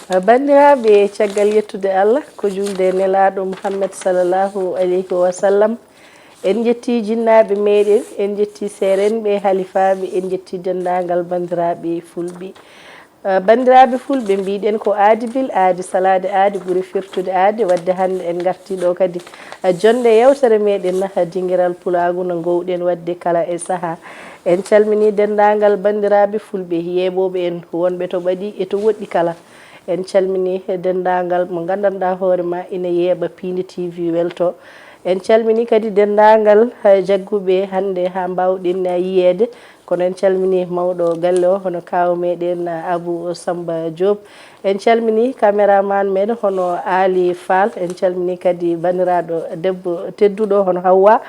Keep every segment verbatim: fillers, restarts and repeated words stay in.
Banndiraaɓe, caggal yettude Allah, ko juulde e Nelaaɗo Muhammad sallallahu alayhi wa sallam, en njettii jinnaaɓe meeɗen, en njettii seerenɓe, halifaaɓe, en njettii denndaangal banndiraaɓe fulɓe. Eh, banndiraaɓe fulɓe, mbiɗen ko aadi bil aadi, salaade aadi ɓuri firtude aadi, wadde hannde en ngartii ɗo kadi, eh, jonnde yewtere meeɗen, eh, dingiral pulaagu no ngoowɗen waɗde kala e sahaa. En calminii denndaangal banndiraaɓe fulɓe, yeeɓooɓe en wonɓe to ɓaɗi e to woɗɗi kala. En calminii denndaangal mo nganndanɗaa hoore ma ina yeeɓa Piindi T V welto. En calminii kadi denndaangal, eh, jagguɓe hannde haa mbaawɗen, eh, yiyeede. Kono en calminii mawɗo galle o, hono kaaw meeɗen, eh, Abou Samba Diop. En calminii caméraman meeɗen, hono Ali Fall. En calminii kadi banndiraaɗo debbo tedduɗo, hono Hawwa.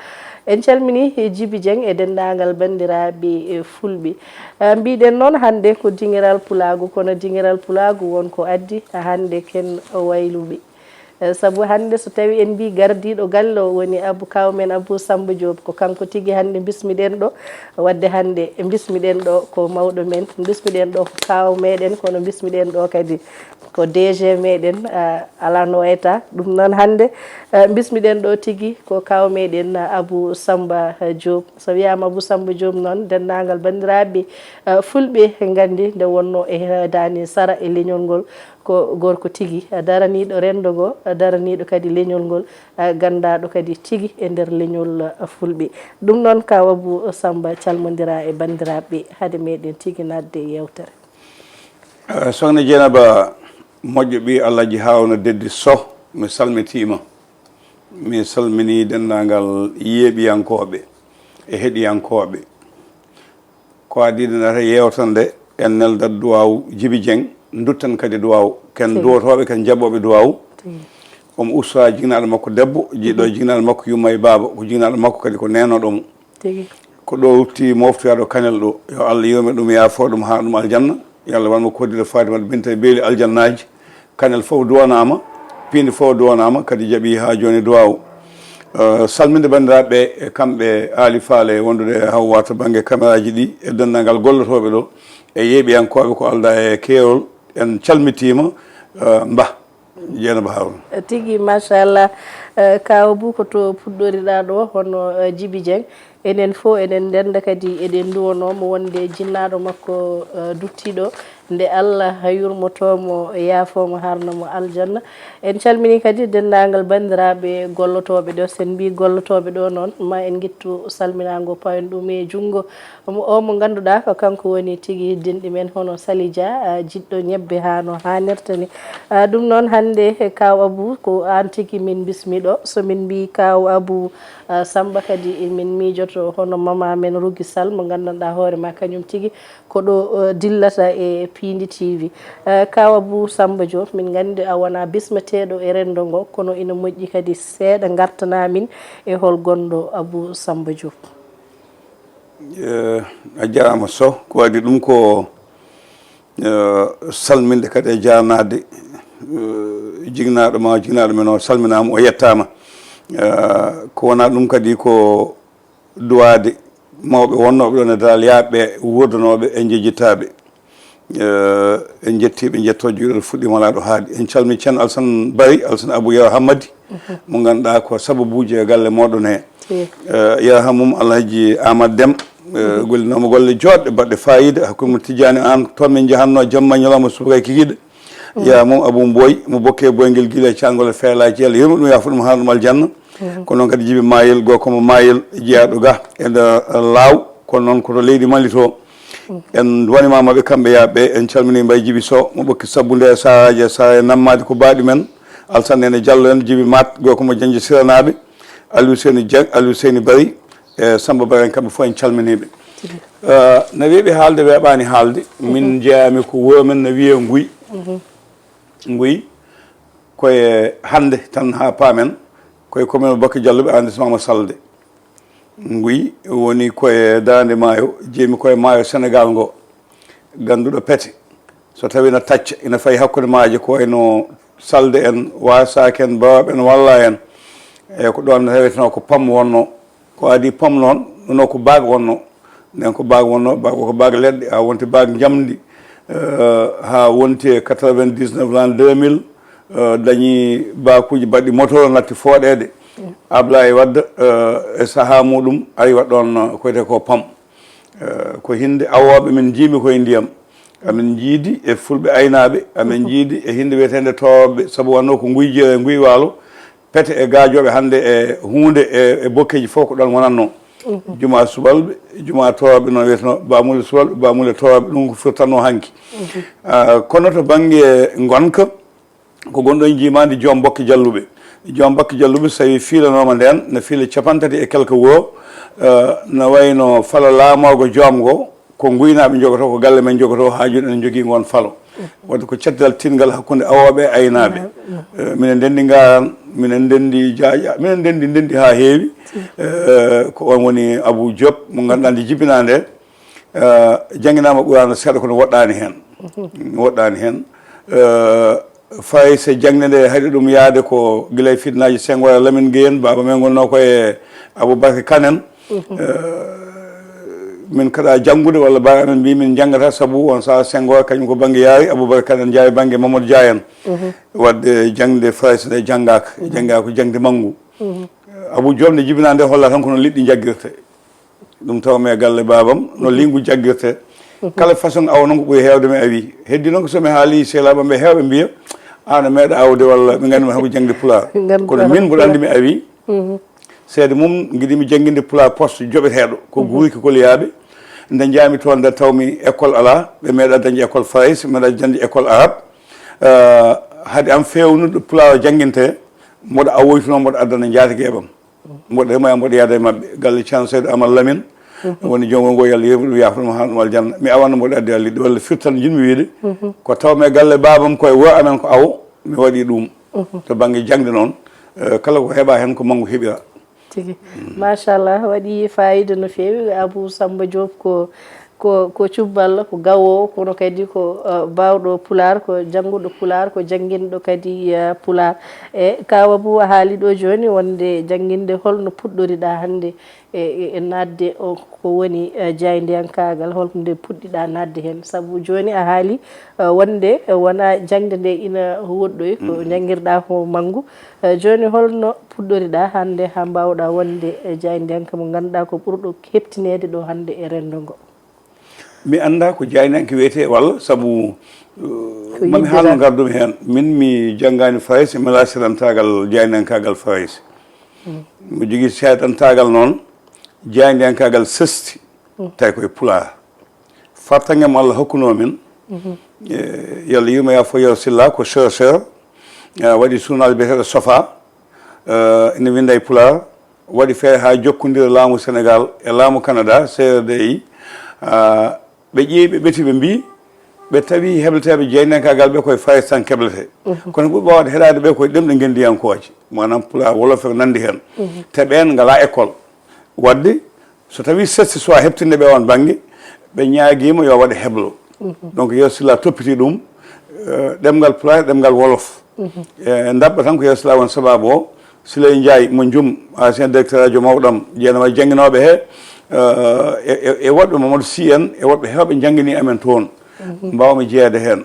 En calminii Jibi Dieng e denndaangal banndiraaɓe, eh, fulɓe. Eh, mbiɗen noon hannde ko dingiral pulaagu, kono dingiral pulaagu won ko addi hannde ken wayluɓe. Eh, sabu hannde so tawi en mbii gardiiɗo galle o woni Abou, kaaw men Abou Samba Diop, ko kanko tigi hannde mbismiɗen ɗo. Wadde hannde mbismiɗen ɗo ko mawɗo men, mbismiɗen ɗo ko kaaw meɗen, kono mbismiɗen ɗo kadi ko D G meɗen, eh, Alano Wayta. Ɗum noon hannde, eh, mbismiɗen ɗo tigi ko kaaw meɗen, eh, Abou Samba, eh, Diop. So wiyaama Abou Samba Diop noon, denndaangal banndiraaɓe, eh, fulɓe nganndi nde wonnoo e heedaani sara e leñol ngol, ko gorko tigi, eh, daraniiɗo renndo ngo, eh, daraniiɗo kadi leñol ngol, eh, ganndaaɗo kadi tigi e nder leñol, eh, fulɓe. Ɗum noon, kaaw Abou Samba, calmondiraa e banndiraaɓe hade meɗen tigi naatde e yeewtere. Eh, Sokhna Dieynaba, moƴƴo ɓii Alhaji Haawna Deddi Soh, mi salmitiima. Mi salminii denndaangal yeeɓiyankooɓe e heɗiyankooɓe. Ko adii ɗen ata yeewtere nde, en neldat duwaaw Jibi Dieng, ndutten kadi duwaaw. Ken Tigi. Duwotooɓe, ken jaɓooɓe duwaaw. Tigi. Omo usta jinnaaɗo makko debbo, jiɗɗo Tigi. Jinnaaɗo makko yumma e baaba, ko jinnaaɗo makko kadi ko neenooɗo mo. Tigi. Ko ɗo rutti moftoyaaɗo Kanel ɗo. Yo Allah yurme ɗum, yaafo ɗum, haa ɗum aljanna. Yo Allah waɗ mo koddiɗo Fatimata Binta e beeli aljannaaji. Kanel fof duwanaama, piindi fof duwanaama, kadi jaɓi haa jooni duwaaw. Eh, salminde banndiraaɓe ɓe, e kamɓe Aali Faale wondude e Hawwa to bannge kameraaji ɗi, e denndaangal gollotooɓe ɗo, e yeeɓiyankooɓe ko aldaa e keerol, en calmitiima, eh, Bah Dieynaba Harouna. Tigi, machallah. Eh, kaaw Abou, ko to puɗɗoriɗaa ɗo, hono, eh, Jibi Dieng. Enen fof eɗen ndennda kadi, eɗen nduwanoo mo wonde jinnaaɗo makko, eh, duttiiɗo, nde Allah yurmotoo mo, yaafoo mo, harna mo aljanna. En calminii kadi denndaangal banndiraaɓe gollotooɓe ɗo. So en mbii gollotooɓe ɗo noon, ma en ngittu salminaango, pawen ɗum e junngo mo, o mo ngannduɗaa ko kanko woni tigi denɗi men, hono Sali Dia, ah, jiɗɗo ñebbe haa no haanirta ni. Ah, ɗum noon hannde, eh, kaaw Abou, ko aan tigi min mbismi ɗo. So min mbii kaaw Abou, ah, Samba, kadi min miijoto hono mama men Rougui Sall mo nganndanɗaa hoore ma kañum tigi ko ɗo, eh, dillata e Piindi T V. Eh, kaaw Abou Samba Diop, min nganndi a wonaa bismeteeɗo e renndo ngo, kono ina moƴƴi kadi seeɗa ngartanaa min e hol gonɗo Abou Samba Diop. Eh, a jaaraama Soh, ko adii ɗum ko, eh, salminde kadi e jaarnaade, eh, jinnaaɗo ma, jinnaaɗo men o salminaama, o yettaama. Eh, ko wonaa ɗum kadi ko duwaade mawɓe wonnooɓe ɗoon e daral yaaɓe, wuurdanooɓe e njejjitaaɓe. Eh, en njettii ɓe, njettoo juuɗe ɗo fuɗɗiima laaɗo haaɗi. En calmii Ceerno Alsan Bari, Alsan Abou Yaw Hammadi, mo ngannduɗaa ko sababuuji e galle mooɗon he. Tigi. Eh, yarhamum Alhaji Amadou Dem, eh, gollinooma golle jooɗɗe baɗɗe faayiida hakkunde mo Tijjaani aan, toon min njahannoo jamma e ñalawma subaka e kikiiɗe. Yarhamum Abou Mboy, mo Bokke Boyngel gila e caangol e feelaaji, Allah yurmo ɗum, yaafo ɗum, haana ɗum aljanna. Ko noon kadi Jibi Mayel, gorko mo Mayel, jeyaaɗo ga e nder laaw, kono noon ko to leydi Mali to. En nduwaniima maɓɓe kamɓe yaaɓe, en calminii Mbaye Jibi Soh, mo Ɓokki Sabbunde e Saraaji e Sara e Nammaadi, ko baaɗi men. Alsan Nene Diallo en, Jibi Maat, gorko mo Jañde Siranaaɓe, Aliou Seyni Dieng, Aliou Seyni Bari, e Samba Bari en, kamɓe fof en calminii ɓe. Eh, no weeɓi haalde, weeɓaani haalde. Min njeyaami ko wuro men no wiyee Nguy. Nguy, ko e hannde tan haa paamen, ko e commune Bokke Jalluɓe, arrondissement mo Salde. Nguy woni ko e darnde maayo, jeemi ko e maayo Senegaal ngo, ngannduɗo pete. So tawii ina tacca, ina fayi hakkunde maaje ko wayno Salde en, Wasaake en, Baobab en, Wallaa en. E ko ɗoon taweteno ko pom wonnoo. Ko adii pom noon, ɗum ko baag wonnoo. Nden ko baag wonnoo, baag o ko baag leɗɗe, haa wonti baag njamndi, Eh, haa wonti e quatre-vingt-dix-neuf lan deux mille, eh, dañi bakuuji baɗɗi moto, natti fooɗeede. Ablaye Wade, eh, e sahaa muɗum ari waɗ ɗoon, eh, ko wiyetee ko pam. Eh, ko hinde awooɓe min njiimi koye ndiyam. Amin njiidi e fulɓe aynaaɓe, amin njiidi e hinde wiyeteende tooɓe, sabu wannoo ko nguyji e nguy waalo, pete e gaajooɓe hannde e huunde e, e bokkeeji fof ko ɗoon wonatnoo. Juma subalɓe, juma tooɓe, noon wiyeteno bamule subalɓe, bamule tooɓe, ɗum ko firtanno hanki. Ah, kono to bannge ngonka, ko gonɗo e njiimaandi joom bokke jalluɓe. Joom bokke jalluɓe, so tawi fiilanooma ndeen, ne fiila capantati e quelque wuro, eh, no wayno falo laamoogo joom ngo, ko nguynaaɓe njogotoo, ko galle men njogotoo, haa jooni ene njogii ngoon falo. Wadde ko caddal tiiɗngal hakkunde awooɓe e aynaaɓe. Eh, minen ndenndi Ngaran, minen ndenndi Jaaƴa, minen ndenndi, ndenndi haa heewi. Eh, ko oon woni Abou Diop, mo ngannduɗaa nde jibinaa nde, eh, jannginaama Quraana seeɗa, kono woɗɗaani heen. Woɗɗaani heen. Eh, Fay so jaŋde nde haɗi ɗum yahde ko gila e fitnaaji Senghor e Lamine Guèye en, baaba men ngonnoo ko e Aboubacar Kane en. Eh, min kaɗa janngude walla baaba amen mbi min njanngata, sabu on sahaa Senghor kañum ko bannge yaari, Aboubacar Kane en njaari bannge Mamadou Dia en. Wadde jaŋde Farayse nde janngaaka, janngaa ko jaŋde manngu. Abou Diop nde jibinaa nde holla tan kono liɗɗi jaggirte. Ɗum taw mi e galle baabam, no liingu jaggirte. Kala façon awo noon ko ɓuri heewde mi awi. Heddi noon ko so mi haali sehlaaɓe am ɓe heewɓe mbiya, "Aan a meeɗa awde walla ɓe nganndi ma tan ko jaŋde pulaar." Kono min mboɗo anndi mi awi. Seede mum ngiɗi mi jannginde pulaar poste joɓeteeɗo. Ko guuri ko koliyaaɓe. Nde njaami toon nde taw mi école alaa, ɓe meeɗa dañde école Farayse, ɓe meeɗa dañde école arabe. Eh, hade am feewnude pulaar o jannginte, mboɗo awoytuno, mboɗo addana njaatigeeɓe am. Mboɗo rema, mboɗo yaada e maɓɓe. Galle Ceerno Seydi Amar Lamine, woni joom wuro ngo, yo Allah yurmo ɗum, yaafo ɗum, haa ɗum aljanna. Mi awanno mboɗo addi liɗɗi walla firtan jiɗmi wiide. Ko tawmi e galle baabam ko e wuro amen ko awo, mi waɗi ɗum. To bannge jaŋde noon, eh, kala ko heɓa heen ko manngu heɓira. Tigi. Machallah, waɗi fayida no feewi. Abou Samba Diop ko, ko, ko cubballo, ko gawoowo, kono kadi ko, eh, baawɗo pulaar, ko jannguɗo pulaar, ko jannginɗo kadi, eh, pulaar. E kaw Abou, a haali ɗo jooni wonde jannginde, holno puɗɗoriɗaa hannde e, e, e naatde o ko woni, eh, jaayndiyankaagal, holko nde puɗɗiɗaa naatde heen? Sabu jooni a haali, eh, wonde, eh, wonaa jaŋde nde ina woɗɗoyi, ko njanngirɗaa ko manngu. Eh, jooni holno puɗɗoriɗaa hannde haa mbaawɗaa wonde, eh, jaayndiyanke mo ngannduɗaa ko ɓurɗo heɓtineede ɗo hannde e renndo ngo? Mi anndaa ko jaayndiyanke wiyetee walla sabu, eh, mami haalno ngardumi heen. Min mi janngaani Farayse, mi alaa seedantaagal jaayndiyankaagal Farayse. Mi jogii seedantaagal noon jaayndiyankaagal sesti, tawi koye pulaar. Fartaŋŋe mo Allah hokkunoo min, eh, yo Allah yurmo, yaafo Yero Silla, ko chercheur, eh, waɗi suunaajo biyeteeɗo Sofa, eh, ina winnda e pulaar, waɗi feere haa jokkondira laamu Senegaal e laamu Canada, C R D I, ah, ɓe ƴeewi, ɓe ɓeti, ɓe mbii, ɓe tawi hebleteeɓe jaayndiyankaagal ɓe koye Farayse tan keblete. Kono ɓuri waawde heɗaade ɓe koye ɗemɗe ngenndiyankooje, maanaam pulaar, wolof e ko nanndi heen. Te ɓeen ngalaa école. Wadde, so tawii sesti suwaa heɓtinde ɓe oon bannge, ɓe ñaagiima yo waɗe heblo. Donc, Yero Silla toppiti ɗum, eh, ɗemngal pulaar e ɗemngal wolof. Eh, ndaɓɓa tan ko Yero Silla won sabaabu o. Siley Njaay mo Njum, ancien directeur radio mawɗam, jeyanama e jannginooɓe he, eh, e, e, e woɗɓe Mamadou Sy en, e woɗɓe heewɓe njanngini amen toon. Mbaawmi jeyeede heen.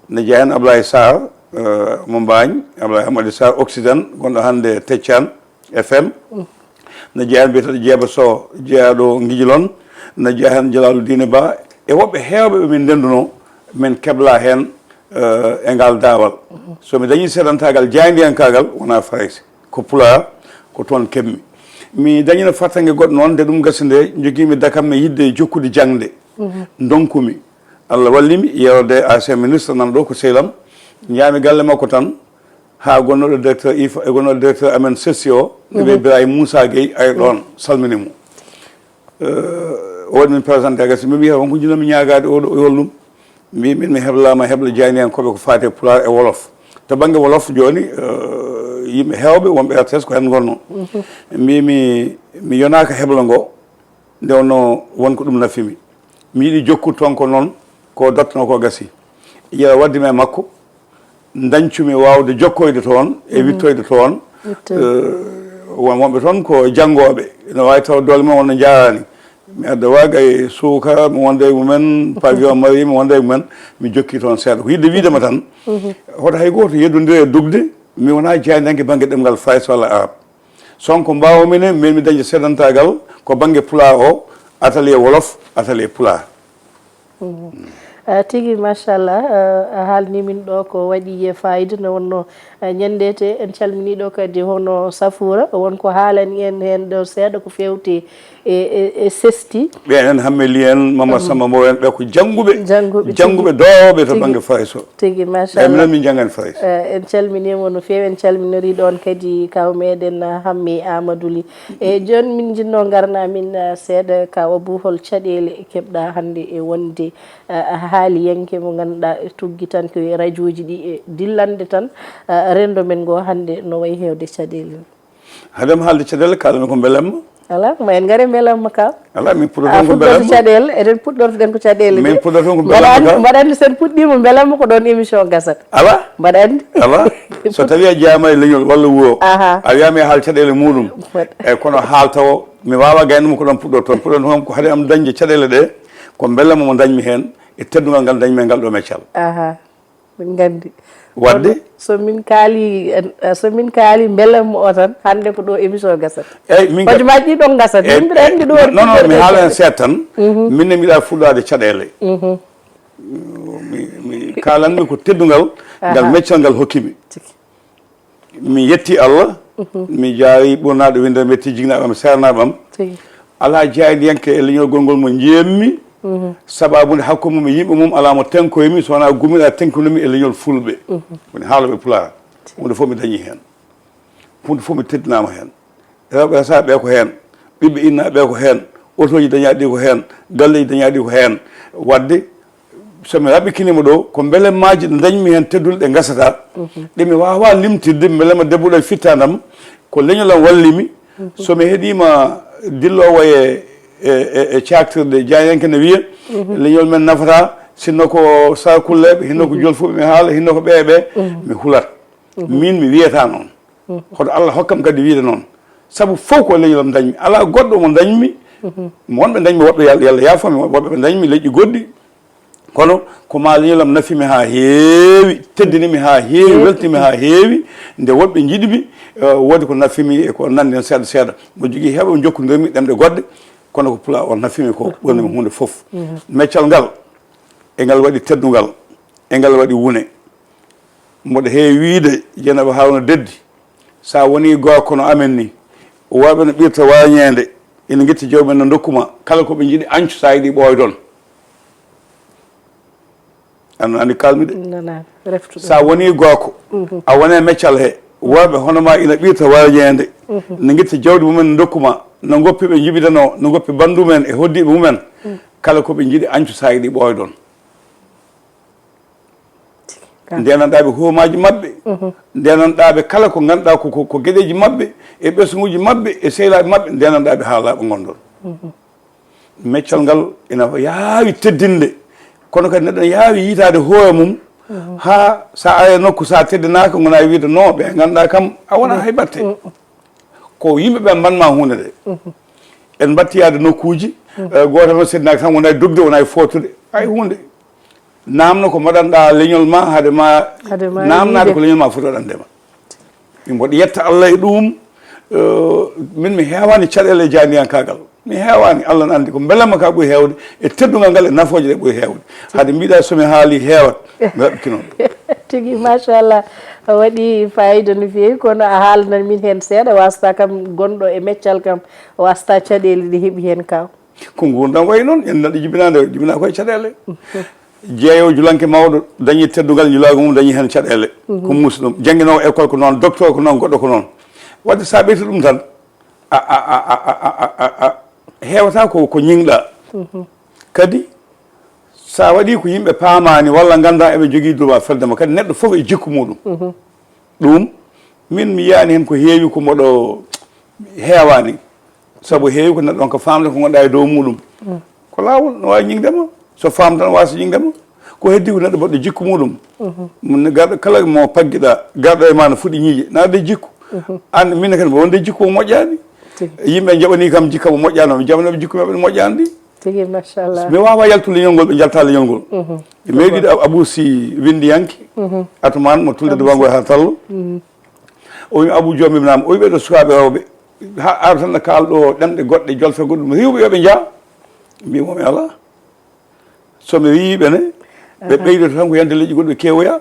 Ne jeyaa heen Ablaye Sarr, eh, mo Mbaañ, Ablaye Hamadi Sarr Oxygène, gonɗo hannde Teccaan F M. Ne jeyaa heen biyeteeɗo Jeeba Sow, jeyaaɗo Ngijilon. Ne jeyaa heen Jalaalu Diine Ba, e woɓɓe heewɓe ɓe min ndenndunoo, min keblaa heen, eh, e ngaal daawal. So mi dañii seedantaagal jaayndiyankaagal, wonaa Farayse. Ko pulaar, ko toon keɓmi. Mi dañino fartaŋŋe goɗɗo noon, nde ɗum gasi nde, njogiimi dakam mi yiɗde jokkude jaŋde. Ndonkumi. Allah walli mi, Yero nde ancien ministre nan ɗo ko sehil am. Njaami galle makko tan, haa gonnooɗo directeur I F A, e gonnooɗo directeur amen sesti o, ɓe Ibrahima Moussa Gueye, ari ɗoon, salmini mo. Eh, o waɗi min présenté gasi, mi wiya, "Won ko njiɗmi ñaagaade oɗo?" O yolnum. Mbi min mi heblaama heblo jaayndiyankooɓe ko faati e pulaar e wolof. To bannge wolof jooni, eh, yimɓe heewɓe wonɓe R T S ko heen ngonnoo. Mbi mi, mi yonaaka heblo ngo, nde wonnoo won ko ɗum nafi mi. Mi yiɗi jokkude toon ko noon, ko dottanoo ko gasi. Yero waddi mi e makko, ndañcumi waawde jokkoyde toon e wittoyde toon. Eh, won wonɓe toon ko janngooɓe, ene waawi taw doole mum wonno njaaraani. Mi adda waaga e suuka, mi wonda e mumen, pavillon mari, mi wonda e mumen, mi jokki toon seeɗa. Ko yiɗde wiide ma tan, hoto hay gooto yeddondire e dugde, mi wonaa jaayndanke bannge ɗemngal Faris walla Arab. Sonko mbaawmi ne, min mi dañde seedantaagal ko bannge Pulaar o, atelier Wolof, atelier Pulaar. Ah, tigi, machallah, ah, a haalni min ɗo ko waɗi faayida, nde wonno, ah, ñande te en calmini ɗo kadi hono Safuura, won ko haalani en heen ɗo seeɗa ko feewti e, e, e sesti. Ɓeen en Hammeli en, Mama Samba Mbow en, ɓe ko jannguɓe, jannguɓe, jannguɓe doowooɓe to bannge Faris o. Tigi, machallah. Ɓe minen min njanngan Faris. Eh, en calminiima no feewi, en calminori ɗoon kadi kaw meɗen, ah, Hammi Amadou Ly. E jooni min njinnoo ngarnaa min, ah, seeɗa, kaw Abou, hol caɗeele keɓɗaa hannde e wonde, ah, haaliyanke mo ngannduɗaa e tuggi tan ko e rajooji ɗi e dillande tan, ah, renndo men ngo hannde no wayi heewde caɗeele? Haade mi haalde caɗeele, kaalan mi ko mbelamma. Alaa, ma en ngare mbelamma kaw. Alaa, min puɗɗoton ko mbelamma. Caɗeele, eɗen puɗɗortoɗen ko caɗeele. Min puɗɗoton ko mbelamma kaw. Mbaɗa anndi so en puɗɗiima mbelamma ko ɗoon émission gasata. Alaa, mbaɗa anndi. Alaa, so tawii a jeyaama e leñol walla wuro, a wiyaama e haal caɗeele muuɗum. Eyi, kono haal tawo, mi waawaa gaynude mo ko ɗoon puɗɗorton. Puɗɗorton ko hade am dañde caɗeele ɗe, ko mbelamma mo dañmi heen, e teddungal ngal dañmi e ngal ɗo meccal. Aha. Min nganndi. Waɗde? Kono so min kaali, eh, so min kaali mbelamma o tan, hannde ko ɗo émission gasata. Eyi, min ka- Hojomaaji ɗi ɗon ngasata. Eyi, min mbiɗa anndi ɗo non, non, mi haala heen seeɗa tan. Min ne mbiɗa fuɗɗaade caɗeele. Mi, mi kaalanmi ko teddungal, ngal meccal ngal hokki mi. Mi yetti Allah, mi jaari ɓurnaaɗo winndere, mi yetti jiknaaɓe am, seernaaɓe am. Alaa jaayndiyanke e leñol gongol mo njeemmi, sabaabu nde hakkunde mum e yimɓe mum alaa mo tenkoymi, so wonaa gumiɗaa tenkinumi e leñol fulɓe. Woni haalooɓe pulaar. Huunde fof mi dañii heen. Huunde fof mi teddinaama heen. Rewɓe resaaɓe ɓe ko heen. Ɓiɓɓe innaaɓe ɓe ko heen. Otooji dañaaɗi ɗi ko heen. Galleeji dañaaɗi ɗi ko heen. Waɗde, so mi raɓɓikiniima ɗo, ko mbelemmaaji ɗi ndañmi heen teddule ɗe ngasataa, ɗe mi waawaa limtirde, mbelemma debbo ɗo e fittaandu am, ko leñol am walli mi. So mi heɗiima dilloowo e, e, e, e caaktirɗe, jaayanke ne wiya, leñol men nafataa, sinno ko sarakulleeɓe, hinno ko jolfuɓe mi haala, hinno ko ɓee e ɓee, mi hulat. Miin mi wiyataa noon. Hoto Allah hokkam kadi wiyde noon. Sabu fof ko leñol am dañmi. Alaa goɗɗo mo dañmi. Wonɓe dañmi, woɓɓe, Yalla, Yalla yaafoo mi, woɓɓe ɓe dañmi leƴƴi goɗɗi. Kono ko maa leñol am nafi mi haa heewi, teddini mi haa heewi, weltini mi haa heewi. Nde woɗɓe njiɗi mi, eh, woodi ko nafi mi e ko nanndi heen seeɗa seeɗa. Mboɗo jogii heewɓe ɓe njokkondir mi ɗemɗe goɗɗe, kono ko pulaar o nafi mi ko ɓurani mi huunde fof. Meccal ngal, e ngal waɗi teddungal, e ngal waɗi wune. Mboɗo heewi wiyde, Jeynaba Haruna Deddi, so a wonii gorko no amen ni, worɓe no ɓirta waañeende, ina ngitta jawdi mum no ndokku ma, kala ko ɓe njiɗi añcu, so a yiɗi ɓooydon. A nanaani ko kaalmi de. Nanaani, reftuɗo. So a wonii gorko, a wonii e meccal he, worɓe hono maa ina ɓirta waañeende, ina ngitta jawdi mumen no ndokku ma, no ngoppi ɓe njiɓidanoo, no ngoppi banndu mumen e hoɗdiiɓe mumen, kala ko ɓe njiɗi añcu, so a yiɗi ɓooydon. Ndenanɗaa ɓe hoomaaji maɓɓe, ndenanɗaa ɓe kala ko ngannduɗaa ko, ko, ko geɗeeji maɓɓe, e ɓesnguuji maɓɓe, e sehlaaɓe maɓɓe, ndenanɗaa ɓe haa laaɓa, ngonndon. Meccal ngal ina yaawi teddinde, kono kadi neɗɗo ne yaawi yiytaade hoore mum, haa so a arii e nokku, so a teddinaaka, ngonaa e wiyde, non, ɓe ngannduɗaa kam, a wonaa hay batte. Ko yimɓe ɓe mbaɗ ma huunde nde. En mbaɗti yahde nokkuuji, eh, gooto noon seddinaaka tan, wona e dogde, wona e footude, hay huunde. Naamno ko mbaɗanɗaa leñol ma, hade ma naamnaade ko leñol ma foti waɗande ma. Min mboɗo yetta Allah e ɗum, eh, min mi heewaani caɗeele e jaayndiyankaagal. Mi heewaani, Allah ne anndi ko mbelamma ka ɓuri heewde, e teddungal ngal e nafooje ɗe ɓuri heewde. Hade mbiɗa so mi haalii heewat, mi raɓɓikinoo. Tigi, machallah, a waɗi faayida no feewi, kono a haalnan min heen seeɗa, wasata kam gonɗo e meccal kam, wasata caɗeele ɗe heɓi heen kaw. Ko nguurndam wayi noon, en neɗɗo jibinaande, jibinaa ko e caɗeele. Jeeyo julanke mawɗo dañi teddungal njulaagu mum, dañi heen caɗeele. Ko muusɗo, jannginoowo école ko noon, docteur ko noon, goɗɗo ko noon. Waɗde so a ɓeytii ɗum tan, a, a, a, a, a, a, a, heewata ko, ko ñiŋɗa. Kadi, so a waɗii ko yimɓe paamaani walla nganndaa eɓe njogii droit felde ma, kadi neɗɗo fof e jikku muuɗum. Ɗum, min mi yiyaani heen ko heewi ko mboɗo heewaani. Sabu heewi ko neɗɗo on ko faamde ko ngonɗaa e dow muuɗum. Ko laawol, no waawi ñiŋde ma. So faam tan waasa ñiŋde ma. Ko heddii ko neɗɗo baɗɗo jikku muuɗum. Mun ne garɗo kala mo paggiɗaa, garɗo e ma no fuɗi ñiiƴe, na adda jikku. Aan min ne kadi mboɗo wonde jikku mo moƴƴaani. Yimɓe njaɓanii kam jikka mo moƴƴaano, mi jaɓanooɓe jikku maɓɓe no moƴƴaano ɗi. Tigi, machallah. Mi waawaa yaltu leñol ngol, ɓe njalta leñol ngol. Mi meeɗiiɗo Abou Sy winndiyanke, Atumaan mo Tulde Dubango haa Tallo. O wi Abou Joom Ibrahima, o wi ɓeeɗo sukaaɓe rewɓe, haa ara tan no kaala ɗo ɗemɗe goɗɗe, jolfe goɗɗum, riiwɓe yo ɓe njah. Mbiimi mo mi alaa. So mi riiwii ɓe ne, ɓe ɓeydoto tan ko yande leƴƴi goɗɗi ɓe kewoya.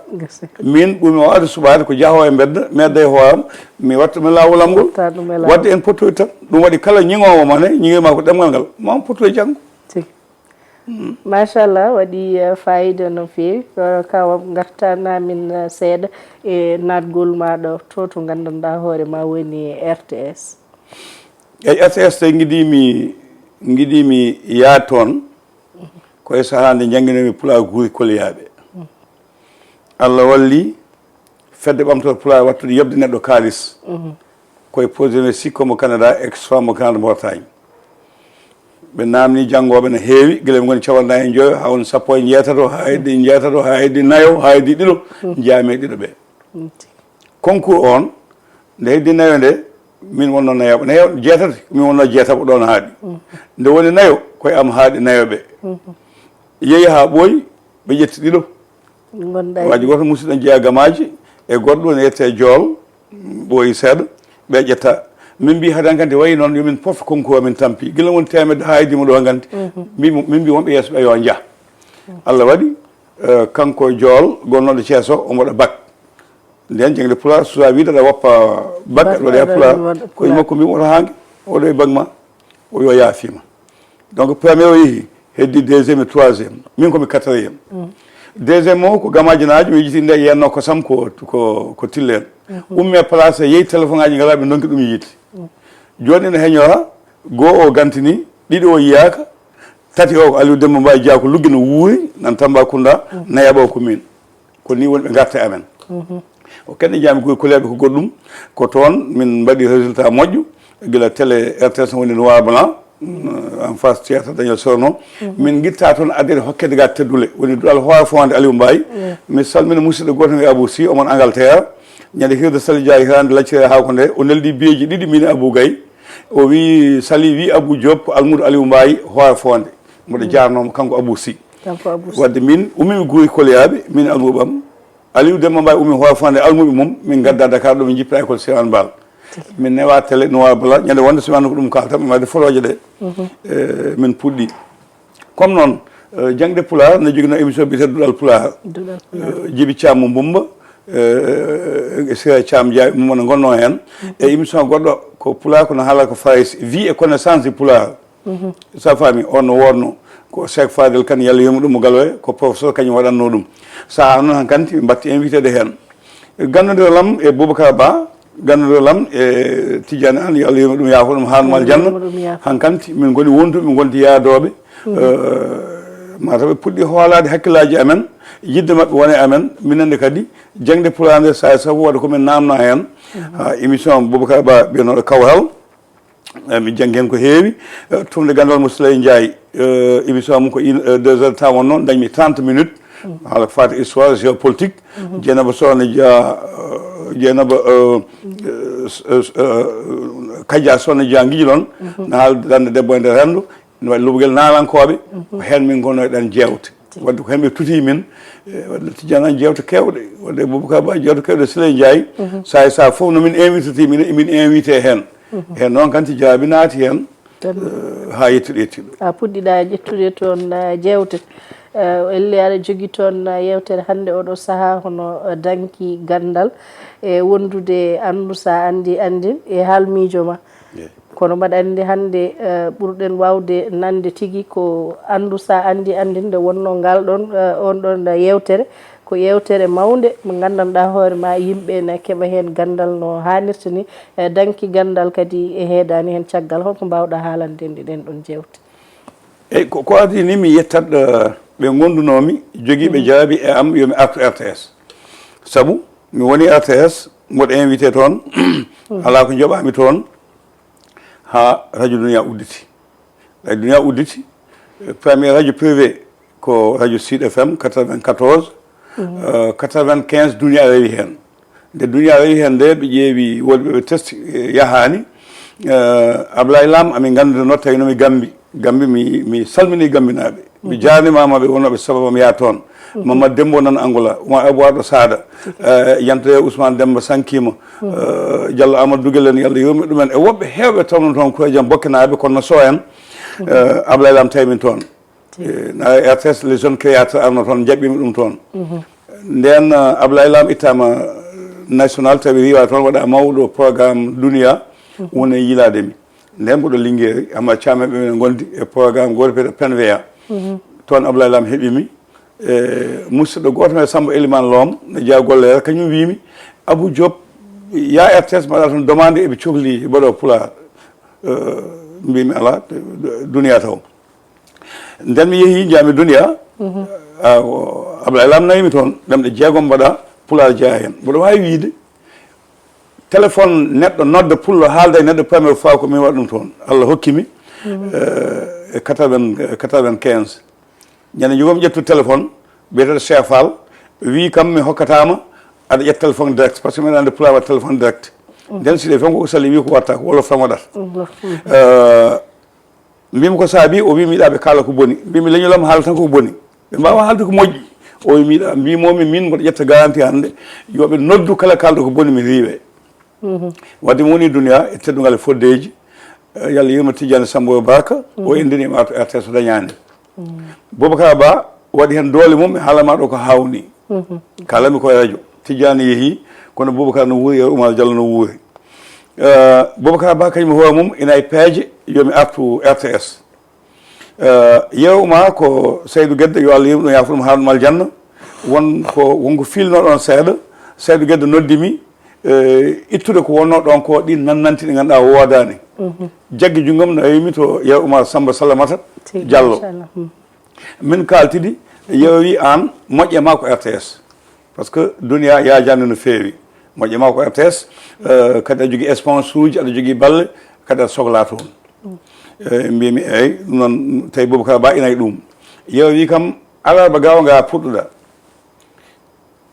Min ɓurmi waawde suɓaade ko jahoowo e mbedda, mi adda e hooram, mi watta ɗum e laawol am ngol. Waɗde en pottoyta tan. Ɗum waɗi kala ñiŋoowo ma ne, ñiŋoy ma ko ɗemngal ngal, ma pottoy janngo. Machallah, waɗi eh, fayida no feewi. Eh, Kawa, ngartana min eh, seeɗa e naatgol maɗa to to nganndanɗa hoore ma woni R T S. Eyi, R T S tawi ngiɗimi ngiɗimi yaade toon ko e sahaa nde njannginoomi pulaar guuri koliyaaɓe. Allah walli fedde ɓamtorde pulaar wattude yoɓde neɗɗo kaalis koye projet sikko mo Canada, Oxfam mo Grande Bretagne. Ɓe naamni janngooɓe no heewi, gila ɓe ngoni capanɗe nayi e joyo haa woni sappo e njeetato, haa heddi njeetato, haa heddi nayo, haa heddi ɗiɗo, njaami e ɗiɗo ɓe. Concours on, nde heddi nayo nde, min wonno nayaɓo. Nayo jeetati, min wonno jeetaɓo ɗon haaɗi. Nde woni nayo, koye am haaɗi nayoɓe. Yehi haa ɓooyi, ɓe ƴetti ɗiɗo. Waji goto musidɗo jeeya gamaji e goɗɗo ne ette jool ɓooyi seeɗa ɓe ƴetta. Min mbi hadan kanti wayi noon yomin poof concours min tampi gila woni temedde ha heddi mo ɗo hankanti. Min mbi wonɓe yeeso ɓe yo jah. Allah waɗi kanko jool gonnoɗo ceeso o mboɗo bak. Nden jangde pulaar susa wiide aɗa woppa bak aɗa waɗa pulaar. Koye makko mbi oto hange oɗo e bak ma. O yo yaafima. Donc premier o yehi heddi deuxième e troisième, min komi quatrième. Deuxième o ko gamaji naajo mi yiti nde yenno kosam ko ko ko tillen. Umme place yehi téléphone aji ngala ɓe donki ɗum yiiti. Joni ene heñora goo o gantini, ɗiɗi o yiyaka, tati o ko Aliou Demba Mbaye Dia ko luggi no wuuri nan Tambacounda, nayaɓo ko min. Ko ni woni ɓe garta e amen. O kadi jaami guri kuleeɓe ko goɗɗum. Ko toon min mbaɗi résultat moƴƴo gila télé R T S woni noir blanc en face théâtre Daniel Sorno. Min gitta toon addere hokkede ga teddule woni duɗal hoore fonde Aliou Mbaye. Mi salmina musidɗo goto mi Abou Sy omon Angleterre. Ñande hirde sali jaari hirande laccire haako nde o neldi biyeji ɗiɗi min Abou Gaye. O wi sali wi Abou Diop ko almudo Aliou Mbaye hoore fonde. Mboɗo jarnoma kanko Abou Sy. Wadde min ummimi guuri koliyaaɓe min almuɓam. Aliou Demba Mbaye ummi hoore fonde almuɓe mum min gadda Dakar ɗo min jippita école Sirane Bal. Min newa télé noir blanc ñande wonde so wano ko ɗum kalta min wadde photoje ɗe. Min puɗɗi comme noon. Jangde pulaar ne jogino émission biyete duɗal pulaar. Jibi Thiam mo Mbumba. Sira Thiam Dia mum ne gonno heen. E émission goɗɗo ko pulaar kono haala ko farayse vie et connaissance de pulaar. Sa faami on no wonno ko Cheikh Fadel Kane yalla yurmo ɗum mo Galoya ko professeur kañum waɗanno ɗum. Saha noon hankanti ɓe mbatti invité de heen. Gandodira lam e Boubacar Ba, gandodira lam e Tidiane Anne yalla yurmo ɗum yaafo ɗum haanuma aljanna. Hankanti min goni wonduɓe min gonti yaadooɓe. Mataw ɓe puɗɗi hoolaade hakkillaaji amen, yidde maɓɓe wona e amen. Minen ne kadi jaŋde pulaar nde saha e sabu waɗa ko min naamna heen. Ha émission Boubacar Ba mbiyanoɗo Kawral. Mi janngi heen ko heewi. Tourné ganndal mo Souley Ndiaye émission mum ko deux heures de temps wonno dañmi trente minutes. Haala ko faati histoire géopolitique. Dieynaba Sohna Dia Dieynaba Kadia Sohna Dia Guidiolone. Na haala dande debbo e nder renndo. Ina waɗi luɓgel naalankooɓe. Ko heen min ngonno eɗen jeewte. Wadde ko heen ɓe tuti min. Wadde tijjana jeewte keewɗe wadde Boubacar Ba jeewte keewɗe Souley Ndiaye. Saha e saha fof no min invité ti min min invité heen. Heen noon kanti jaabi naati heen. Haa yettude yettude. A puɗɗiɗa ƴettude toon jeewte. Elli aɗa jogi toon yewtere hannde oɗo saha hono danki ganndal e wondude anndu sa anndi anndin e haalmiijo ma. Kono mbaɗa anndi hannde ɓurɗen waawde nande tigi ko anndu sa anndi anndi nde wonno ngal ɗon on ɗon yewtere ko yewtere mawnde mo nganndanɗa hoore ma yimɓe ne keɓa heen ganndal no haanirta ni. Danki ganndal kadi e heedani heen caggal holko mbawɗa haalande en ɗiɗen ɗon jewte? Eyi ko ko adii ni mi yettat ɓe ngondunoomi jogiiɓe jaabi e am yomi artu R T S. Sabu mi woni R T S mboɗo invité toon alaa ko njoɓaami toon. Haa radio Dunia udditi. Radio Dunia udditi. Premier radio privé ko radio Sud F M quatre-vingt-quatorze. Quatre-vingt-quinze Dunia rewi heen. Nde Dunia rewi heen nde ɓe ƴeewi wonɓe ɓe testi yahaani. Eh, Ablaye Lam, amin nganndude no tawi no mi Gambi. Gambi, mi, mi salmini Gambinaaɓe. Mi jaarnimaama ɓe wonnooɓe sababam yaa toon. Mamad Dembo nan Angola, Oumar Abou Arɗo Saada, eh, Yantoya Ousmane Demba Sankima, eh, Diallo Amadou Dugel en, Yalla yurme ɗumen, e woɓɓe heewɓe tawno toon ko e jam Bokkenaaɓe, kono no so en, eh, Ablaye Lam tawi min toon. Eh, na R T S, les jeunes créateurs arno toon, jaɓɓiima ɗum toon. Ndeen, eh, Ablaye Lam ittaama national, tawi riiwa toon, waɗa mawɗo programme Duniya, woni e yiilaade mi. Ndeen mboɗo Lingeeri, Amar Caam e ɓe minen ngondi e programme gooto biyeteeɗo Penveya. Toon Ablaye Lam heɓi mi. E musidɗo gooto men Samba Elimane Loom, no jeyaa golle, kañum wii mi, "Abou Diop, yaa R T S mbaɗa toon demande, eɓe cohli mbaɗo Pulaar." Eh, mbii mi, "Alaa, Duniya taw." Ndeen mi yehii, njaami Duniya, a, o, Ablaye Lam nawi mi toon, ɗemɗe jeegom mbaɗa, Pulaar jeyaa heen. Mboɗo waawi wiyde, téléphone neɗɗo nodda pullo, haalda e neɗɗo première fois ko min waɗa ɗum toon. Allah hokki mi, eh, e quatre-vingts, quatre-vingt-quinze. Ñande njogom ƴettu téléphone, biyeteeɗo Cheikh Fall, wii kam mi hokkataama aɗa ƴetta téléphone direct, parce que mbiɗa anndi Pulaar waɗa téléphone direct. Ndeen si ɗe fen ko sali wii ko watta, ko wolof tan waɗata. Eh, mbimi ko saabi, o wii mi yiɗaa ɓe kaala ko boni. Mbimi leñol am haala tan ko boni. Ɓe mbaawa haalde ko moƴƴi. O wii mi yiɗaa, mbimomi min mboɗo ƴetta garanti hannde, yo ɓe noddu kala kaalɗo ko boni mi riiwe. Wadde mi woni Duniya e teddungal e foddeeji, eh, Yalla yurmo Tijjani Sambo Barka, o inndini mi artu R T S o dañaani. Boubacar Ba waɗi heen doole mum, mi haalama ɗo ko haawnii. Kaalami ko e radio. Tijjani yehii, kono Boubacar no wuuri, e Oumar Diallo no wuuri. Eh, Boubacar Ba kañum e hoore mum ina e peeje, yo mi artu R T S. Eh, yeru ma ko Saydou Gedde, yo Allah yurmo ɗum, yaafo ɗum, haa ɗum aljanna. Won ko, won ko fiilnoo ɗoon seeɗa. Saydou Gedde noddi mi, eh, ittude ko wonnoo ɗoon ko, ɗiin nannanti ɗi ngannduɗaa woodaani. Jaggi junngam, nawi mi to yeru Oumar Samba Salamata Diallo. Min kaaltidi, yeru wi aan, moƴƴe ma ko R T S. Parce que Duniya yaajaani no feewi. Moƴƴe ma ko R T S, eh, kadi aɗa jogii sponsor uji, aɗa jogii balle, kadi aɗa sohlaa toon. Eh, mbimi, "Eey, ɗum noon, tawi Boubacar Ba ina e ɗum." Yeru wi kam, "Alarba gaawa nga puɗɗuɗa."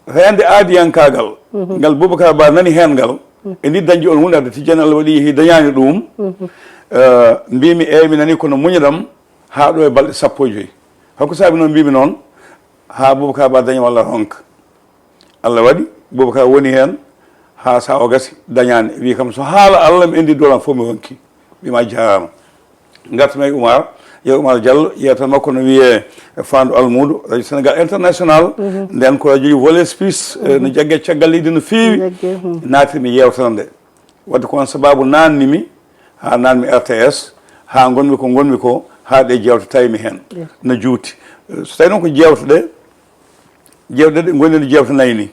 Reende aadiyankaagal, ngal Boubacar Ba nani heen ngal, e ndi dañde on huunde, hade Tijjani Allah waɗi yehi dañaani ɗum. Eh, mbimi, "Eey, mi nani, kono muñanam haa ɗo e balɗe sappo e joy." Holko saabi noon mbimi noon? Haa Boubacar Ba daña walla ronka. Allah waɗi, Boubacar woni heen haa sahaa o gasi, dañaani. Wi kam, "So haala Allah mi anndi dolam fof mi ronki." Wi ma jaaraama. Ngartumi e Oumar, yeru Oumar Diallo, yeewtere makko no wiyee Faandu Almuudo, Radio Sénégal International. Ndeen ko radio ji volet spis, eh, no jagge caggal leydi no feewi. Naatirmi yeewtere nde. Wadde ko on sababu naatni mi, haa naatmi R T S, haa ngonmi ko ngonmi ko, haa ɗe jeewte tawi mi heen. No juuti. Eh, so tawi noon ko jeewte ɗe, jeewte ɗe ngonɗen jeewte nayi ni.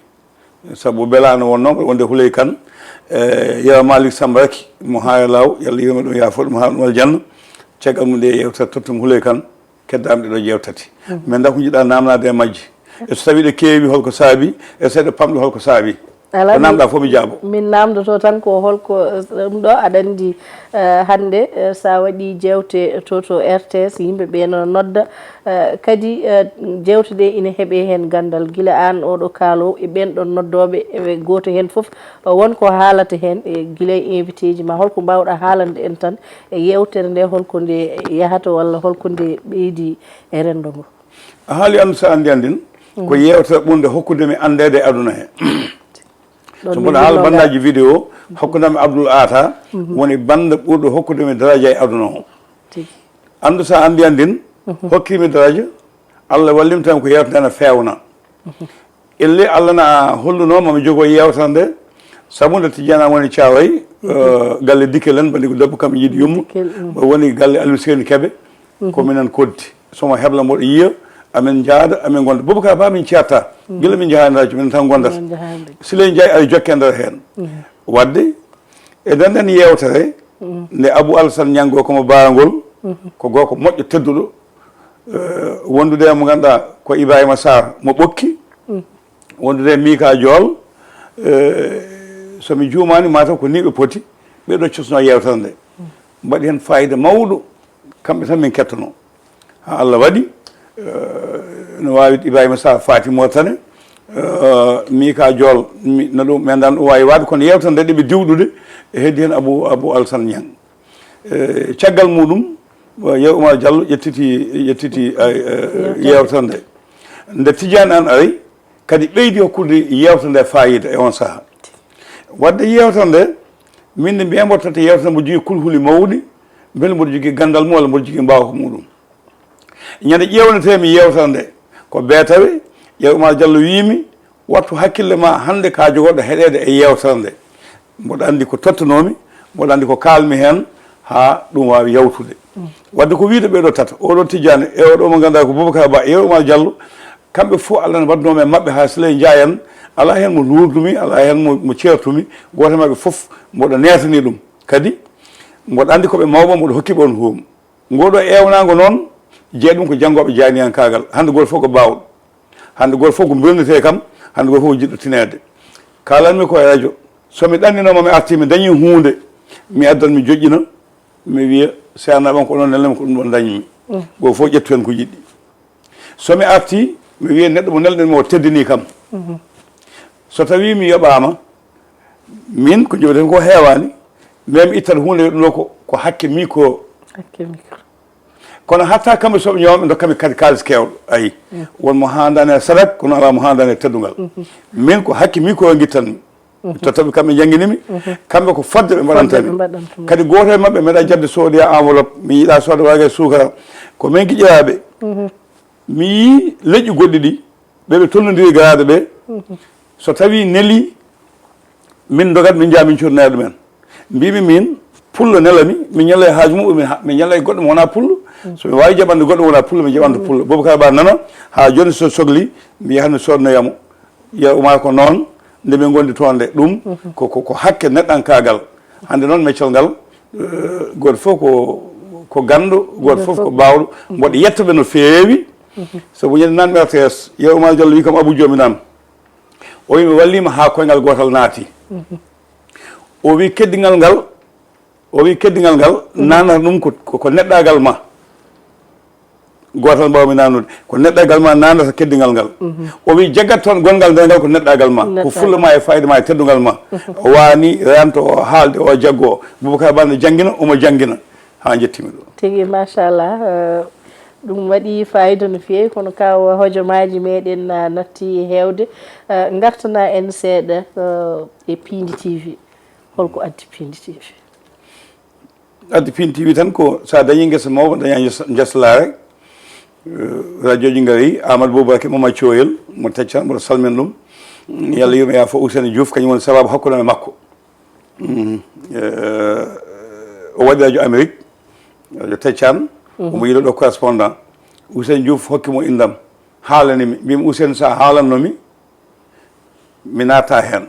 Sabu belaano wonnoo mboɗo wonde Huley Kan, eh, yeru Malick Samba Raky, mo Haaya Laaw, Yalla yurmo ɗum, yaafo ɗum, haa ɗum aljanna. Caggal mum ɗe yeewtere tottumi Huley Kan, keddaami ɗe ɗo jeewtati. Min ndaa ko njiɗɗaa naamnaade e majje. E so tawii ɗe keewi, holko saabi? E so ɗe pamɗi, holko saabi? Ko naamnɗaa fof mi jaabo. Min naamndoto tan ko holko, eh, ɗum ɗo aɗa anndi, eh, hannde, eh, so a waɗii jeewte to, to R T S, yimɓe ɓe no nodda, eh, kadi, eh, jeewte ɗe ina heɓee heen ganndal, gila aan oɗo kaaloowo e ɓeen ɗoon noddooɓe, e gooto heen fof, eh, won ko haalata heen, e gila e invité ji ma, holko mbaawɗaa haalande en tan e yeewtere nde, holko nde yahata walla holko nde ɓeydi e renndo ngo? A haali, anndu so anndi anndin, ko yeewtere ɓurnde hokkude mi anndeede e aduna he. So mboɗo haala banndaji vidéo, hokkudam Abdoul Atta, woni bannda ɓurɗo hokkude mi daraja e aduna o. Anndu so anndi anndin, hokkimi daraja, Allah wallim tan ko yeewtere nde feewna. Elle Allah na holluno ma mi jogo yeewtere nde, sabu nde Tijjana woni Caaroy, eh, galle Dikel en, mbaɗi ko debbo kam yiɗi yumma. Dikel, mm. Mo woni galle Aliou Seyni Kebe, ko minen koddi. So mo hebla mboɗo yiya, amin njaada, amin ngonda. Boubacar Ba min ceerta. Gila min njahaani radio, minen tan ngondata. Minen njahaani radio. Siley Njaay aɗa jokke nder heen. Wadde, e nder nden yeewtere, nde Abou Alassane Ñanngo ko mo baarangol, ko gorko moƴƴo tedduɗo, eh, wondude e mo ngannduɗaa ko Ibrahima Sarr mo Ɓokki, wondude e Mika Jool, eh, so mi juumaani, mataw ko ni ɓe poti, ɓe ɗo cosno yeewtere nde. Mbaɗi heen fayida mawɗo, kamɓe tan min kettono. Haa Allah waɗi, eh, no waawi Ibrahima Sarr faati Mauritanie, eh, Mika Jool, mi, no ɗum, mi anndaa no ɗum waawi waɗde, kono yeewtere nde ɗeɓi diwɗude, e heddi heen Abou, Abou Alassane Niang. E caggal muɗum, Yaw Umar Diallo ƴettiti ƴettiti ay, e, yewtere nde. Nde Tidiane Anne ari, kadi ɓeydi hokkude yewtere nde fayida e on saha. Wadde yewtere nde, min nde mbiyambo tata yewtere nde mboɗo jogii kulhuli mawɗi, mbele mboɗo jogii ganndal mum walla mboɗo jogii mbaawka muɗum. Ñande ƴeewnetee mi yewtere nde, ko beetawe, Yaw Umar Diallo wiimi, wattu hakkille ma hannde ka jogorɗo heɗeede e yewtere nde. Mboɗo anndi ko tottanoomi, mboɗo anndi ko kaalmi heen haa ɗum waawi yawtude. Wadde ko wiyde ɓeeɗo tata, oɗo Tidiane e oɗo mo ngannduɗaa ko Boubacar Ba e Yaw Umar Diallo, kamɓe fof Allah ne waɗnoo e maɓɓe haa Siley Ndiaye en, alaa heen mo luurdumi, alaa heen mo, mo ceertumi, gooto e maɓɓe fof mboɗo neetanii ɗum. Kadi mboɗo anndi ko ɓe mawɓe, mboɗo hokki ɓe on huum. Ngoo ɗoo eewnaango noon, jeyi ɗum ko janngooɓe jaaniyankaagal. Hannde gooto fof ko baawɗo. Hannde gooto fof ko mbelnetee kam, hannde gooto fof ko jiɗɗo tineede. Kaalanmi ko e rajo, so mi ɗanninooma mi artii mi dañii huunde, mi addan mi joƴƴina, mi wiya, seernaaɓe am ko onon nelnami ko ɗum ɗoon ndañmi. Gooto fof ƴettu heen ko yiɗi. So mi artii, mi wiya neɗɗo mo nelɗen mi o teddinii kam. So tawii mi yoɓaama, min ko njoɓeten ko heewaani, mais mi ittat huunde ɗum ɗo ko, ko hakke micro. Hakke micro. Kono hatta kamɓe soɓe ñoowa ɓe ndokka mi kadi kaalis keewɗo. Ayi, won mo haandaani e sadak, kono alaa mo haandaani e teddungal. Min ko hakke micro ngittanmi. Tottaɓe kamɓe njanngini mi, kamɓe ko fodde ɓe mbaɗanta mi. Kadi gooto e maɓɓe meeɗa jaɓde soodoya enveloppe, mi yiɗa sooda waage suukara. Ko min giƴiraaɓe. Mi yii leƴƴi goɗɗi ɗi, ɓe ɓe tolnondiri garaade ɓe, so tawii nelii, min ndogat min njaha min codnoya ɗumen. Mbimi min, pullo nelami, mi ñalla e haaju muɗum, mi ha-, mi ñalla e goɗɗo mo wonaa pullo. So mi waawi jaɓande goɗɗo mo wonaa pullo, mi jaɓanta pullo. Boubacar Ba nana, haa jooni so sokli, mi yaha mi sodnoya mo. Yaw Umar ko noon, nde min ngondi toon nde. Ɗum ko, ko, ko hakke neɗɗankaagal. Hannde noon meccal ngal, eh, gooto fof ko, ko ganndo, gooto fof ko baawɗo. Mboɗo yetta ɓe no feewi. Sabu ñande nan mi R T S, Yaw Umar Diallo wi kam Abou Diomi nan. O wi mi walliima haa koyngal gootal naati. O wi keddingal ngal, o wi keddingal ngal nanata ɗum ko, ko, ko neɗɗaagal ma. Gootal mbaawmi nanude, ko neɗɗaagal ma nanata keddingal ngal. O wi jaggat toon gonngal nder ngal ko neɗɗaagal ma, ko fulla ma e fayida ma e teddungal ma. O waani rento, o haalde, o jaggo. Boubacar Ba ne janngina, omo janngina. Haa njettiimi ɗo. Tigi, machallah, eh, ɗum waɗi fayida no feewi, kono kaw hojomaaji meɗen na natti heewde. Eh, ngartana en seeɗa, eh, e Piindi T V. Holko addi Piindi T V? Addi Piindi T V tan ko so a dañii ngesa mawba, dañaa ngesa, ngesa laare. Eh, rajooji ngari, Amadou Boubacar Mama Coyel, mo Taccan, mboɗo salmina ɗum. Yalla yurmo yaa fof Ousseynou Diouf, kañum woni sababu hakkunde am e makko. Mm. Eh, o waɗi radio Amérique, radio Teccan, omo yiɗo ɗo correspondant. Ousseynou Diouf hokki mo indam, haalani mi, mbimi Ousseynou, sa haalanno mi, mi naata heen.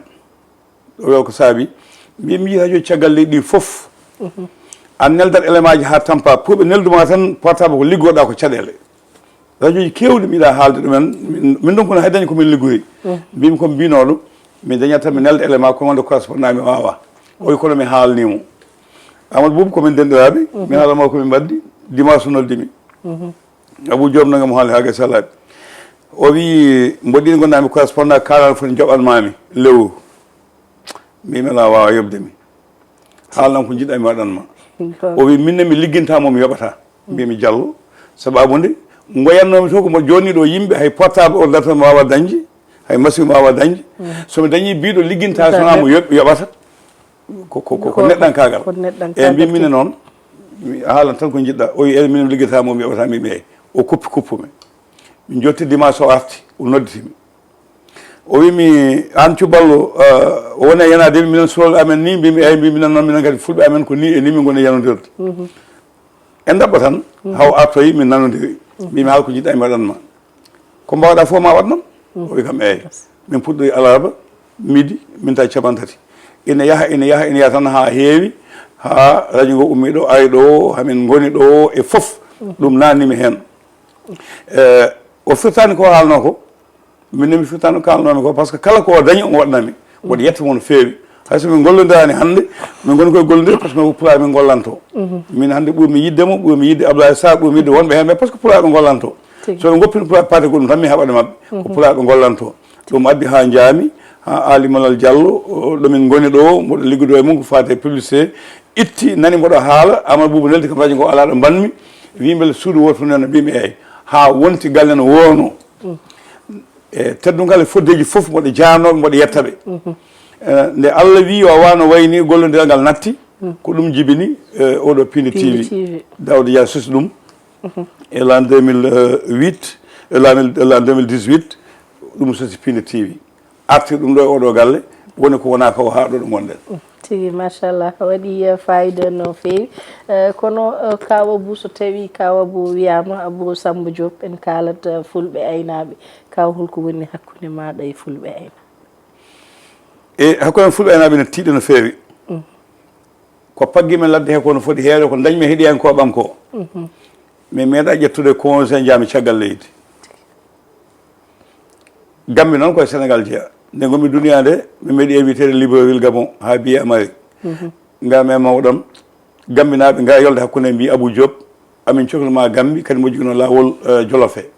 O wiya ko saabi, mbimi mi yiɗi radio caggal leydi ndi fof. An neldat élément ji haa tampa, pour ɓe nelduma tan portable ko liggoɗa ko caɗeele. Rajooji keewɗi mi yiɗa haalde ɗumen, min, min ɗum kono hay dañi ko min liggori. Mbimi ko mbinooɗo, mi dañat tan mi nelda élément, kono wonde correspondant mi waawa. O wi kono mi haalni mo. Amadou Boubou ko min denɗiraaɓe, mi haalama ko min mbaddi, dimanche o noddi mi. Abou Diom nanga mo haali haa gay salaaɓe. O wi mboɗɗi ngonɗa mi correspondant, kaalano foti joɓan mami lewru. Mbimi ala waawa yoɓde mi. Haalnam ko njiɗɗa mi waɗan ma. O wi minne mi ligginta mo mi yoɓata. Mbimi Diallo. Sababu nde ngoyannomi to ko mo joni ɗo yimɓe hay portable ordinateur mi waawa dañde, hay machine mi waawa dañde. So mi dañi biɗo ligginta sona mo yoɓ-, yoɓata. Ko, ko, ko, ko neɗɗankaagal. Ko neɗɗankaagal. E mbimi ne noon, mi haalan tan ko njiɗɗa. O wi e min ligginta mo mi yoɓata mbimi eyi. O kuppi kuppu mi. Min jotti dimanche o arti, o nodditi mi. O wi mi, an cuballo, eh, o woni e yanaade mi, minen suwal amen ni, mbimi, eyi, mbi minen noon, minen kadi fulɓe amen ko ni e ni min ngoni e yanodirde. En ɗaɓɓo tan, haw artoyi, min nanodiri. Mbimi haala ko jiɗɗa mi waɗan ma. Ko mbawɗa fof ma waɗ noon? O wi kam, eyi. Min puɗɗori alarba, midi, min tawi capanɗe tati. Ina yaha, ina yaha, ina yaha tan haa heewi, haa radio ngo ummi ɗo, ari ɗo, hamin ngoni ɗo e fof. Ɗum nanni mi heen. Eh, o firtani ko haalno ko, min ne mi firtani ko haalnomi ko, par ce que kala ko o dañi, omo waɗnami. Mboɗo yetta mo no feewi. Hay so min gollondirani hannde, min ngoni koye gollondirde, par ce que ko pulaar min gollanto. Min hannde ɓurmi yidde mo, ɓurmi yidde Abdoulaye Sarr, ɓurmi yidde wonɓe heen ɓe, par ce que pulaar ɓe gollanto. So ɓe goppini pulaar parti goɗɗum tan, mi haɓat e maɓɓe. Ko pulaar ɓe gollanto. Ɗum addi haa njaami, Ha Ali Malal Diallo, o, ɗo min ngoni ɗo, mboɗo liggudo e mum ko faati e publicité, itti, nani mboɗo haala, Amadou Boubou neldi kam radio ngo alaa ɗo mbanmi, wi mbele suudu wooto fof nana mbimi eyi. Ha wonti galle no woono. E teddungal e foddeeji fof mboɗo jaarnooɓe, mboɗo yetta ɓe. E, nde Allah wi o wano wayni gollondiral ngal natti, ko ɗum jibini, e, oɗo Pindi Pindi T V. T V. Daouda Dia sosi ɗum. E l'an deux mille huit, e l'an, l'an deux mille dix-huit, ɗum sosi Pindi T V. Artir ɗum ɗo e oɗo galle, woni ko wona ko haa ɗo ɗo ngonɗen. Tigi, machallah, waɗi, eh, fayida no feewi. Eh, kono, eh, Kaw Abou, so tawi Kaw Abou wiyama, Abou Samba Diop, en kaalat, eh, fulɓe aynaaɓe. Kaw, holko woni hakkunde maɗa e fulɓe aynaaɓe? E hakkunde fulɓe aynaaɓe ne tiiɗi no feewi. Ko paggi men ladde he ko no foti heewde ko dañmi heɗiyankooɓe am ko. Mi meeɗa ƴettude congé njaami caggal leydi. Gambi noon koye Sénégal jeya. Nde ngomi duniya nde, mi meeɗi invité de Libreville Gabon, haa biye Amari. Ngam e mawɗam, Gambinaaɓe nga yolde hakkunde mbi Abou Diop, amin cokli ma Gambi, kadi mo jogino laawol, eh, Jolofe.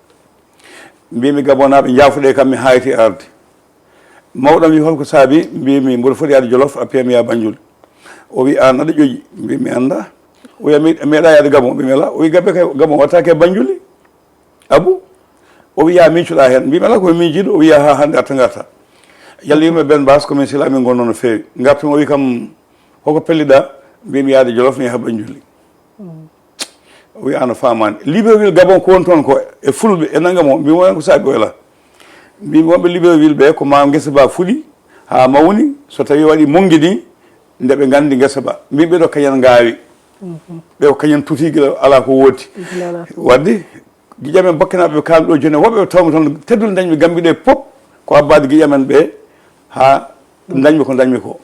Mbimi Gabonaaɓe, njaafuɗe kam mi hayti arde. Mawɗam wi, "Holko saabi?" Mbimi, "Mboɗo foti yaade Jolof, a piyami ya Banjul." O wi, "An aɗa ƴoƴi?" Mbimi, "Annda." O wi, "A meeɗ-, a meeɗa yaade Gabon?" Mbimi, "Ala." O wi, "Gabbe kay, Gabon watta ke Banjuli, Abu?" O wi, "Ya miicuɗa heen?" Mbimi, "Ala ko mi miijiiɗo." O wi, "Haa hannde arta ngarta." Yalli yumɓe Ben Bas, ko min sila min ngonno no feewi. Ngartumi, o wi kam, "Hoko pelliɗa?" Mbimi, "Yaade Jolof, mi yaha Banjuli." O wi, "Ano faamaani." Libreville Gabon ko woni toon ko e fulɓe, e nannga mo. Mbimi, "Won ko saabi oya la?" Mbimi, "Wonɓe Libreville ɓe ko ma ngesa ba fuɗi haa mawni, so tawi waɗi monngi ni, nde ɓe nganndi ngesa ba." Mbimi, "Ɓe ɗo kañan ngaawi. Ɓe ko kañan tuti gila alaa ko woodi." Gila alaa ko woodi. Wadde, giƴamen Bakkinaaɓe ɓe kaalmi ɗo jooni, woɓɓe ɓe tawmi toon, teddule dañmi Gambi ɗe pop, ko abbaade giƴamen ɓe haa dañmi ko dañmi ko.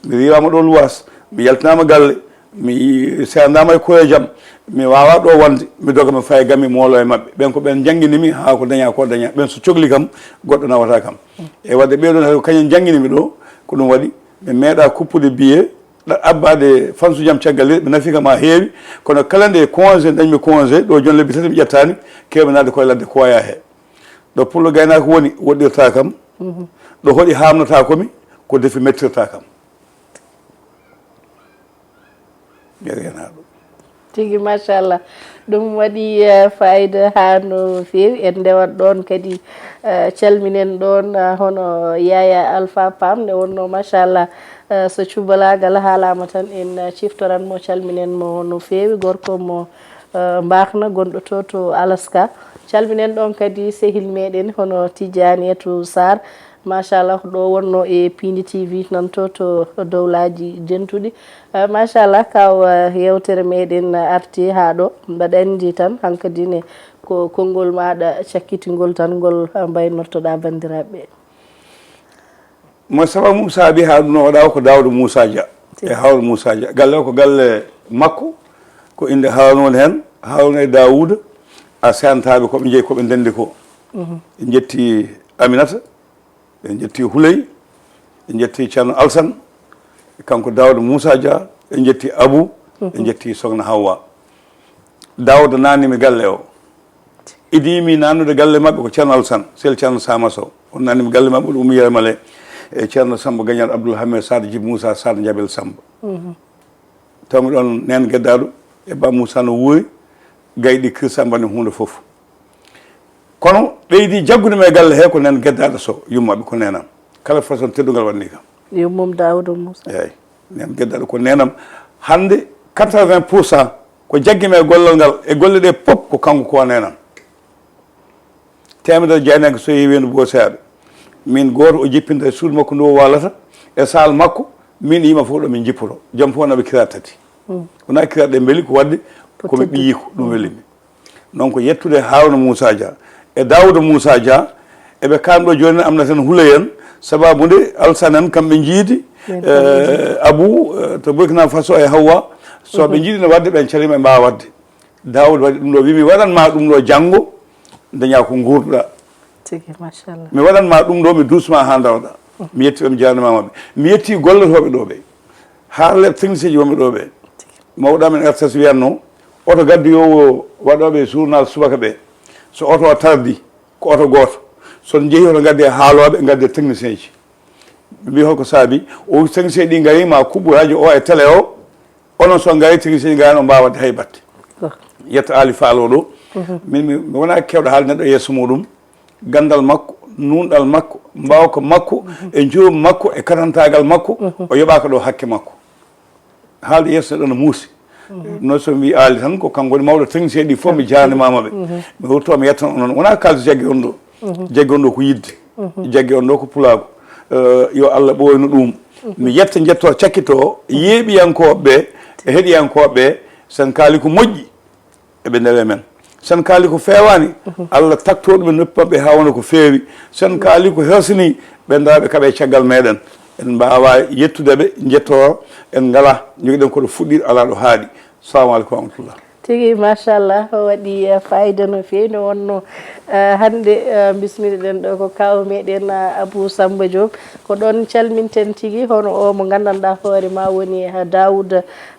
Mi riiwaama ɗo luwaas, mi yaltinaama galle, mi seerndaama e koye jam, mi waawaa ɗo wonde, mi doga mi faya Gambi mi wolo e maɓɓe. Ɓen ko ɓen njanngini mi haa ko dañaa ko dañaa. Ɓen so cokli kam, goɗɗo nawataa kam. E wadde ɓee ɗoon hay ko kañen njanngini mi ɗo, ko ɗum waɗi mi meeɗaa kuppude biye, ɗa-, abbaade fansuuji am caggal leydi, ɓe nafi kam haa heewi, kono kala nde congé dañmi congé, ɗo jooni lebbi tati mi ƴettaani, keewmi naatde koye ladde Koya he. Ɗo pullo gaynaako woni, woɗɗirta kam. Ɗo hoɗi haamnata ko mi, ko defi mettirta kam. Mi reenaa ɗum. Tigi, machallah. Ɗum waɗi, eh, fayida haa no feewi. En ndewat ɗoon kadi, eh, calminen ɗoon, eh, hono Yaya Alpha Pam nde wonno, machallah, eh, so cubalaagal haalaama tan, en, eh, ciftoran mo, calminen mo no feewi. Gorko mo, eh, Mbaakna, gonɗo to, to Alaska. Calminen ɗoon kadi sehil meɗen hono Tidianiatou Sarr. Machallah, ɗo wonno e Pindi T V nan to, to Dowlaaji Dentuɗi. Eh, machallah, Kaw, eh, yewtere meɗen arti haa ɗo. Mbaɗa anndi tan, hankadi ne ko konngol maaɗa cakkitingol tan ngol, eh, mbaynortoɗa banndiraaɓe ɓe. Mo sababu mum saabi haa ɗum no waɗa o ko Daawda Muusa Dia. E Haawda Muusa Dia. Galle o ko galle makko, ko innde Haaruna woni heen. Haaruna e Daawuda, a seentaaɓe ko ɓe njeyi, ko ɓe ndenndi ko. En njetti Aminata, en njetti Huley, en njetti Ceerno Alsan, kanko Daawda Muusa Dia, en njetti Abu, en njetti Sokna Hawwa. Daawda naatni mi galle o. Idii mi naatnude galle maɓɓe ko Ceerno Alsan, sel Ceerno Sama Sow. O naatni mi galle maɓɓe, ɗum Yermale, e Ceerno Samba Gagnal, Abdoul Hamid Sade, Djiby Moussa Sade, Jabel Samba. Tawmi ɗoon neen Geddaaɗo e Ba Moussa no wuuri, gayɗi Kirsa mbaɗi huunde fof. Kono ɓeydi jaggude mi e galle he ko neen Geddaaɗo Sow, yummaɓe ko neenam. Kala façon teddungal waɗni kam. Yummum Daawuda Muusa. Eeyi, neen Geddaaɗo ko neenam. Hannde quatre-vingts pour cent ko jaggi mi e gollal ngal, e golle ɗe pop ko kanko ko neenam. Teemedere jaynaange so yehi weendu Booseyaaɓe. Min gooto o jippinta e suudu makko ndu o waalata, e saal makko, min e yimɓe fof ɗo min njippoto. Jom fof naɓa kiraat tati. Wonaa kiraat ɗe mbeli ko waɗde ko mi ɓiyiiko, ɗum weli mi. Noon ko yettude Haaruna Muusa Dia e Daawuda Muusa Dia, eɓe kaalmi ɗo jooni am na tan hula en, sababu nde Alsan en kamɓe njiidi, eh, Abu, eh, to Burkina Faso e Hawwa, so ɓe njiidi no waɗde ɓen calima ɓe mbaawa waɗde. Daawuda waɗi ɗum ɗo, wi mi waɗan ma ɗum ɗo janngo, daña ko nguurduɗa. Tigi, machallah. Mi waɗan ma ɗum ɗo, mi duusma haa ndaroɗa. Mi yetti ɓe, mi jaarnima maɓɓe. Mi yetti gollotooɓe ɗo ɓe. Haalooɓe technicien ji wonɓe ɗo ɓe. Mawɗo amen R T S wiyatno, oto gaddoyoowo waɗooɓe journal subaka ɓe, so oto o tardi, ko oto gooto. So on njehi oto ngadde haalooɓe, ngadde technicien ji. Ɓe mbi holko saabi o technicien ɗi ngari ma kuɓɓu radio o e télé o. Onon so ngari technicien ɗi ngari no mbawa wadde hay batte. Yetta Ali Faal o ɗo. Min mi mi wona kewɗo haalde neɗɗo e yeeso muɗum. Gandal makko, nunɗal makko, mbawka makko, e joomi makko, e katantagal makko, o yoɓaka ɗo hakke makko. Haalde yeeso neɗɗo no muusi. No so mbi Ali tan ko kanko woni mawɗo technicien ɗi fof mi jarnimama ɓe. Mi rutto mi yettan onon wona kalde jagge on ɗo. Jagge on ɗo ko yidde. Jagge on ɗo ko pulaku. Yo Allah ɓooynu ɗum. Mi yetta jetto cakkito yeeɓiyankoɓe ɓe e heɗiyankoɓe ɓe. Sen kaali ko moƴƴi eɓe ndewe men. Sen kaali ko feewani, Allah takto ɗum e noppi maɓɓe haa wona ko feewi. Sen kaali ko hersini, ɓe ndaraaɓe kaɓe caggal meɗen. En mbaawa yettude ɓe, njettoro, en ngala, njogiɗen koɗo fuɗɗiɗo alaa ɗo haaɗi. Salamu aleykum wa rahmatullah. Tigi machallah o waɗi eh, fayida no feewi no wonno eh, hannde eh, bismiɗen ɗo ko kaw meɗen eh, Abou Samba Diop. Ko ɗon calminten tigi hono o mo nganndanɗa hoore ma woni eh, Daoud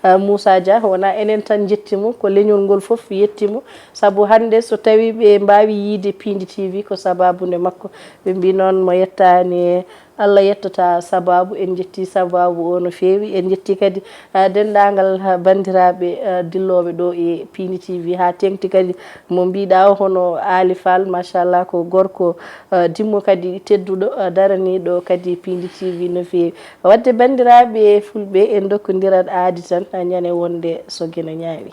eh, Moussa Dia. Wona enen tan jetti mo ko leñol ngol fof yetti mo. Sabu hannde so tawi ɓe mbawi yiide Pindi T V ko sababu nde makko. Ɓe mbi noon mo yettani Allah yettata sababu. En jetti sababu o no feewi. En jetti kadi ah, denndaangal ah, banndiraaɓe ah, dillooɓe ɗo e Pindi T V haa teeŋti kadi mo mbiɗa o hono Ali Fall machallah ko gorko ah, dimmo kadi tedduɗo ah, daraniiɗo kadi Pindi T V no feewi. Wadde banndiraaɓe fulɓe en ndokkondirat aadi tan ah, ñande wonde so geno ñaawi.